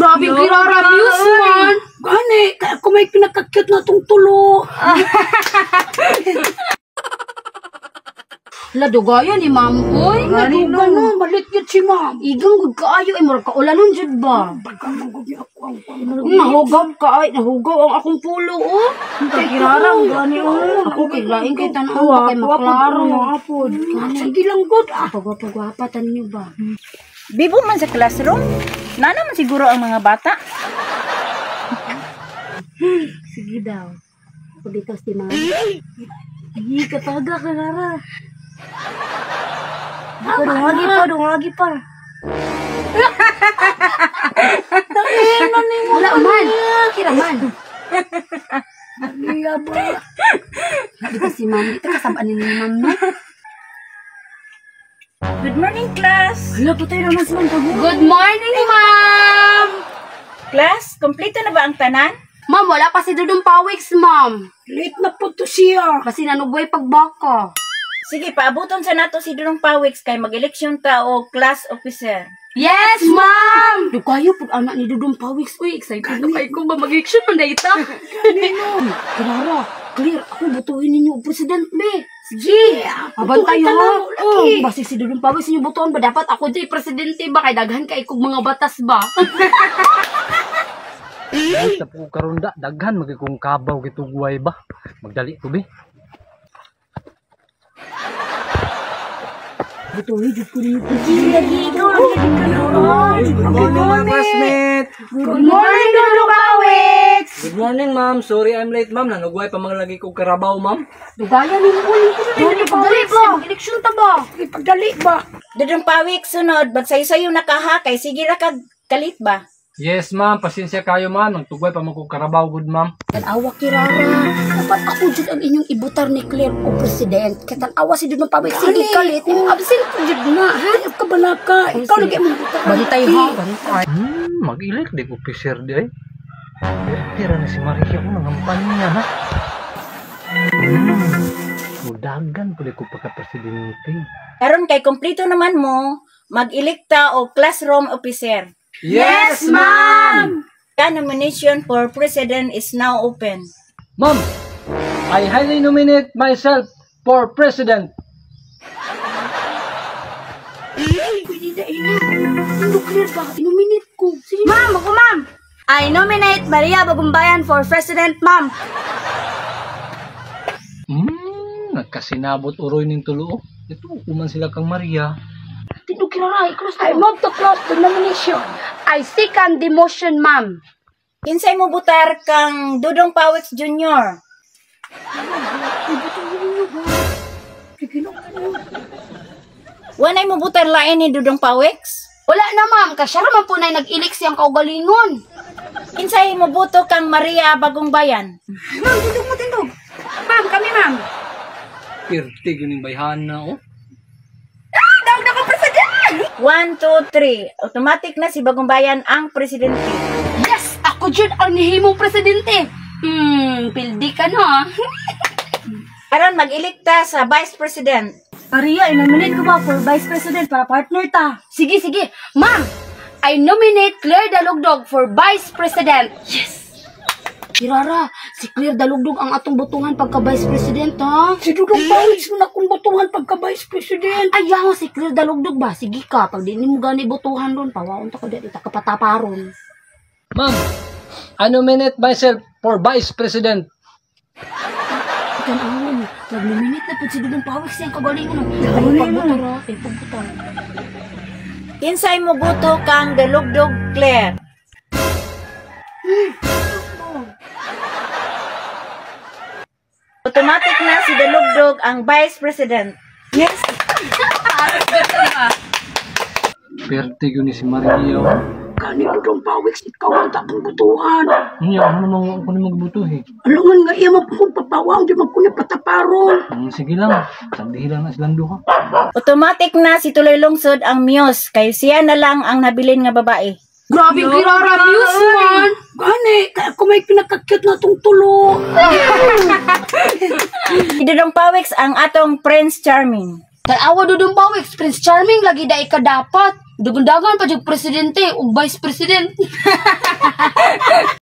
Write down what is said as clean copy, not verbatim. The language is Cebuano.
Grabe kirara views man. Gani, kaya ako may pinaka-cute na tong tulo. Hala, dugayo ni ma'am oy. Naduga no, malit yun si ma'am. Igang gud kaayo ay murag kaulanon jud ba. Pagkamangod niya ako ang Nahugaw ka ay, nahugaw ang akong pulo oh. Kay kirara gani oh. Ako kay lain kay tan-aw pa kay maklaro. Sige lang gud ah. Pagwapa-gwapa tanyo ba. Bibo man sa classroom? Nana man siguro ang mga bata. Sige daw. Pabitaw si ma'am. Ay, kataga ka Rara. Dungagi pa, dungagi pa. Wala man. Kira man. Iya ba? Di ba si ma'am? Ito kasabaan ni ma'am no? Good morning, class! Hala, patay naman si ma'am. Good morning, ma'am! Class, kompleto na ba ang tanan? Ma'am, wala pa si Dudong Pawiks, ma'am. Late na po to siya. Kasi nanugway pagbaka. Sige, paabuton sa nato si Dudong Pawiks kay mag-eleksyon ta o class officer. Yes, ma'am! Dukayo pud anak ni Dudong Pawiks. Uy, excited na kayo kung ba mag-eleksyon man data. Kirara, clear. Ako butuhin ninyo og president be. Sige. Abantay ha. Oh, basi si Dudong Pawiks inyo butuan ba dapat ako di presidente ba kay daghan kay kog mga batas ba. Ay, sa po karon da, daghan magay kong kabaw gitugway ba. Magdali ko be. Butuhin jud ko ninyo. Lagi ikaw lang Good morning, mga classmate. Good morning, Dudong Pawiks. Good morning, ma'am. Sorry I'm late, ma'am. Nanugway pa mga lagi kong karabaw, ma'am. Dugaya ni mo ulit. Dudong Pawiks, mag-eleksyon ta ba? Pagdali ba? Dudong Pawiks, sunod, magsayo-sayo na ka ha, kay sige ra kag kalit ba? Yes, ma'am. Pasensya kayo, ma'am. Nagtugway pa mga kong karabaw, good, ma'am. Tanawa kirara. Dapat ako jud ang inyong ibutar ni Claire o president. Kay tanawa si Dudong Pawiks sige kalit. Nimo absent ko jud na ha. Ay, kabalaka. Ikaw lagi mong buta. Bantay ha, bantay. Mag-elect di ko officer di ay. Tira na si Maria ko nangampanya ha. Mudagan pud ko pagka-presidente. Karon kay kompleto naman mo, mag-elekta o classroom officer. Yes, ma'am. The nomination for president is now open. Ma'am, I highly nominate myself for president. Pwede na ina. Tindog Claire ba? Inominate ko. Sige. Ma'am, ako ma'am. I nominate Maria Bagumbayan for president, ma'am. Nagkasinabot uroy ning tulo. Ito kuman sila kang Maria. Tindog kirara, i-close I move to close the nomination. I second the motion, ma'am. Kinsay mo butar kang Dudong Pawiks Jr.? Wanay mo butar lain ni Dudong Pawiks? Wala na, ma'am. Kasya raman po na nag-elect siyang kaugalingon. Kinsay mo buto kang Maria Bagumbayan? Ma'am, tindog mo, tindog. Ma'am, kami, ma'am. Pirti gyud ning bayhana oh. Dawag na ko president! 1, 2, 3. Automatic na si Bagumbayan ang presidente. Yes! Ako jud ang nihimong presidente. Pildi ka na. Karon mag-elekta sa vice president. Maria, i-nominate ko ba for vice president para partner ta? Sige, sige. Ma'am, I nominate Claire Dalugdog for vice president. Yes! Kirara, si Claire Dalugdog ang atong botohan pagka vice president, ha? Si Dudong Pawiks mo na akong botohan pagka vice president. Ayaw, si Claire Dalugdog ba? Sige ka, pag di mo gani botohan ron, pawaon ta ko di ta kapataparon. Ma'am, I nominate myself for vice president. Tan-awon, nag-nominate na po si Dudong Pawiks siyang kagalingon. Ay, pagbutar, ha? Ay, pagbutar. Kinsay mo boto kang Dalugdog Claire? Automatic na si Dalugdog ang vice president. Yes! Perti gyud ni si Maria. Oh. Kani Dudong Pawiks, ikaw ang takong butuhan. Unya, ano naman ako ni magbutuhi? Alungan nga iya magpukong papawang, di magkuni pataparon. Sige lang, sandihi lang na silang duha. Automatic na si Tuloy Lungsod ang muse kay siya na lang ang nabilin nga babae. Grabe kirara views man. Gani, kaya ako may pinaka-cute na tong tulo. Si Dudong Pawiks ang atong Prince Charming. Tanawa Dudong Pawiks, Prince Charming lagi dai ka dapat. Dagandagan pa jud presidente ug vice president.